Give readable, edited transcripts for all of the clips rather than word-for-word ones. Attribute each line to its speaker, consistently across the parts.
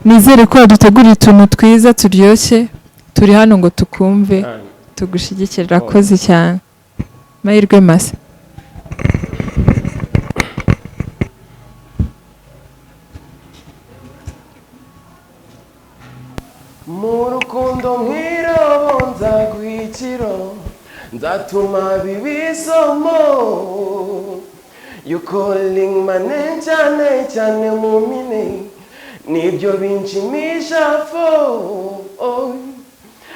Speaker 1: Nizere ko waduteguriye utuntu twiza turyoshye. Turi hano ngo tukumve, tugushyigikire. Urakoze cyane, amahirwe masa.
Speaker 2: Mu rukundo nk'irobo nzaguha ikiro, nzatuma biba isomo. You calling my name cyane cyane mu mpine, nibyo binshimisha fo. Oh.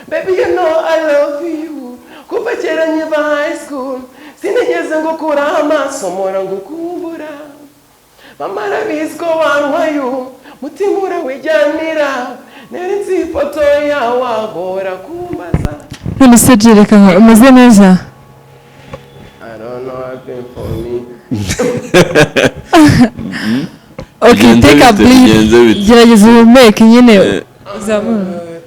Speaker 2: Baby, you know I love you. Kuva kera nkiva high school, sinigeze ngukuraho amaso, mpora ngukumbura. Mama arabizi ko wantwaye umutima, urawijyanira. Neretse ifoto yawe ahora kumbaza.
Speaker 1: None se Jay, reka umeze neza?
Speaker 2: I don't know what happened for me.
Speaker 1: Okay.
Speaker 3: Bigenze
Speaker 1: Take a
Speaker 3: bite?
Speaker 1: breath.
Speaker 3: Bigenze bite?
Speaker 1: Gerageza uhumeke nyine, uzamure.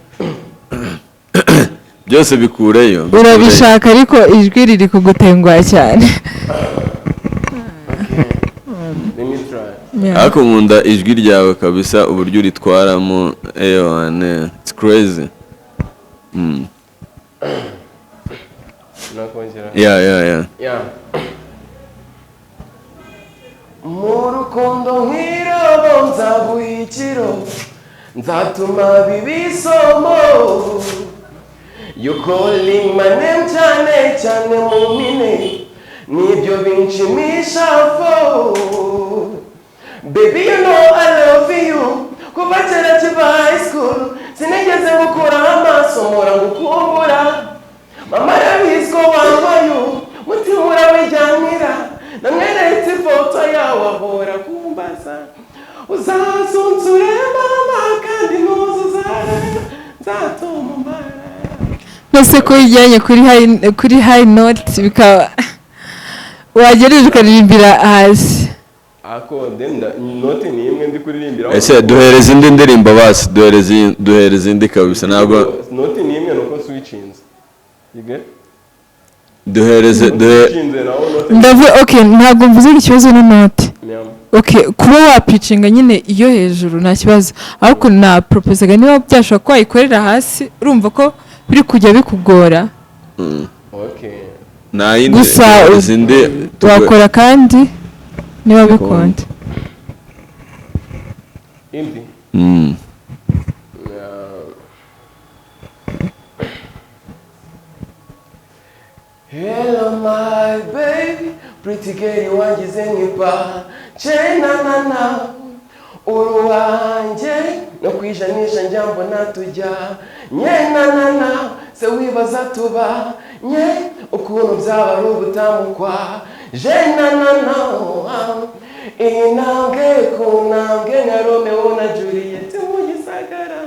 Speaker 3: Byose bikureyo, bikureyo.
Speaker 1: Urabishaka, ariko ijwi riri kugutenguha cyane.
Speaker 2: Let me try.
Speaker 1: Yeah.
Speaker 3: Ariko nkunda ijwi ryawe kabisa, uburyo uritwaramo, ewane, it's crazy.
Speaker 2: Nakongera?
Speaker 3: Yeah.
Speaker 2: Yeah. Mu rukundo nk'irobo nzaguha ikiro, nzatuma biba isomo. You calling my name cyane cyane mu mpine, nibyo binshimisha fo. Baby, you know I love you. Kuva kera kiva high school, sinigeze ngukuraho amaso, mpora ngukumbura. Mama arabizi ko wambaye umutima urawijyanira. Namweretse ifoto yawe ahora kumbaza. Uzansure mama, kandi ntuzuzara, nzatuma umara.
Speaker 1: Mbese ko ujyanye kuri high note, bikaba wagereje ukaririmbira hasi?
Speaker 2: Ako ndenda note ni imwe ndi kuririmbira.
Speaker 3: Ese duhereza indi ndirimbo basi, duhereza indi kabisa, ntabwo
Speaker 2: Note ni imwe, nuko switchinze. You get?
Speaker 3: Duhereze duhe.
Speaker 2: Switchinze naho note.
Speaker 1: Ndavuga, okay, ntabwo mvuze ngo ikibazo ni note. Okay, kuba wapitchinga nyine iyo hejuru nta kibazo, ariko na proposaga niba byashoboka ko wayikorera hasi. Urumva ko biri kujya bikugora.
Speaker 2: Okay.
Speaker 3: Nta yindi?
Speaker 1: Gusa
Speaker 3: Duhereza indi
Speaker 1: wakora kandi niba bikunda.
Speaker 2: Indi. Yeah. Hello my baby, pretty girl wangize nkipa chena na na uruwanjye no kwijanisha njya mbona tujya nye na na na se wibaza tuba nye ukuntu byaba ari ubutamukwa je na na na intambwe ku ntambwe nka Romeo na Juliet mu gisagara,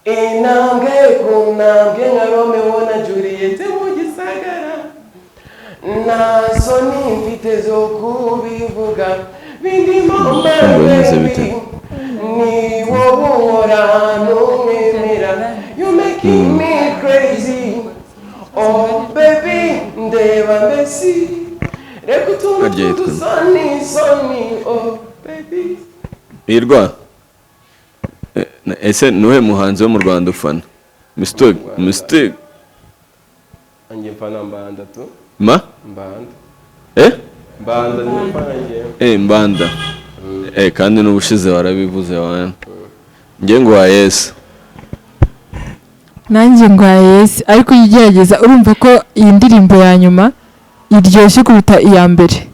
Speaker 2: intambwe ku ntambwe nka Romeo na Juliet mu gisagara. Nta soni mfite zo kubivuga, bindimo.
Speaker 3: Bimeze bite?
Speaker 2: Ni wowe uhora ntumwemera. You making me crazy, oh baby. Ndeba mbesi, reka utuntu
Speaker 3: Harya yitwa?
Speaker 2: tw'udusoni soni, oh baby.
Speaker 3: Hirwa. Ese nuhe muhanzi wo mu Rwanda ufana? Mistake, mistake.
Speaker 2: Anjye mfana Mbanda tu.
Speaker 3: Ma?
Speaker 2: Mbanda.
Speaker 3: Eh?
Speaker 2: Mbanda niwe mfana njyewe.
Speaker 3: Mbanda. Kandi n'ubushize warabivuze wa. Njye ngo wa Yesu.
Speaker 1: Nanjye ngo yes, ariko ujye ugerageza. Urumva ko iyi ndirimbo ya nyuma iryoshye kuruta iya mbere,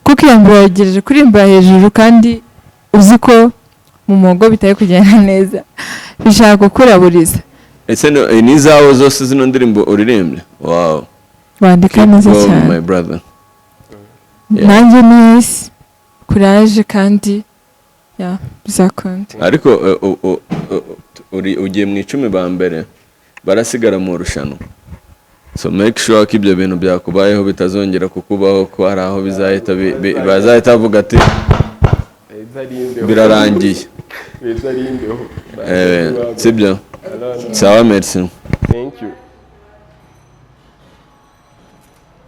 Speaker 1: kuko iya mbere wagejeje kuririmba hejuru kandi uzi ko mu muhogo bitari kugenda neza, bishaka kukuraburiza.
Speaker 3: Ese ni izawe zose zino ndirimbo uririmbye? Wow.
Speaker 1: Wandika neza
Speaker 3: Keep going,
Speaker 1: cyane.
Speaker 3: my brother. Yeah.
Speaker 1: Nanjye ni yes, kuraje kandi ya bizakunda.
Speaker 3: Ariko uri ugiye mu 10 ba mbere barasigara mu rushanwa. So make sure ko ibyo bintu byakubayeho bitazongera kukubaho, ko hari aho bizahita bazahita bavuga ati
Speaker 2: Beza ari imbeho.
Speaker 3: Birarangiye.
Speaker 2: Beza ari imbeho.
Speaker 3: Sibyo? Sawa, merci.
Speaker 2: Thank you.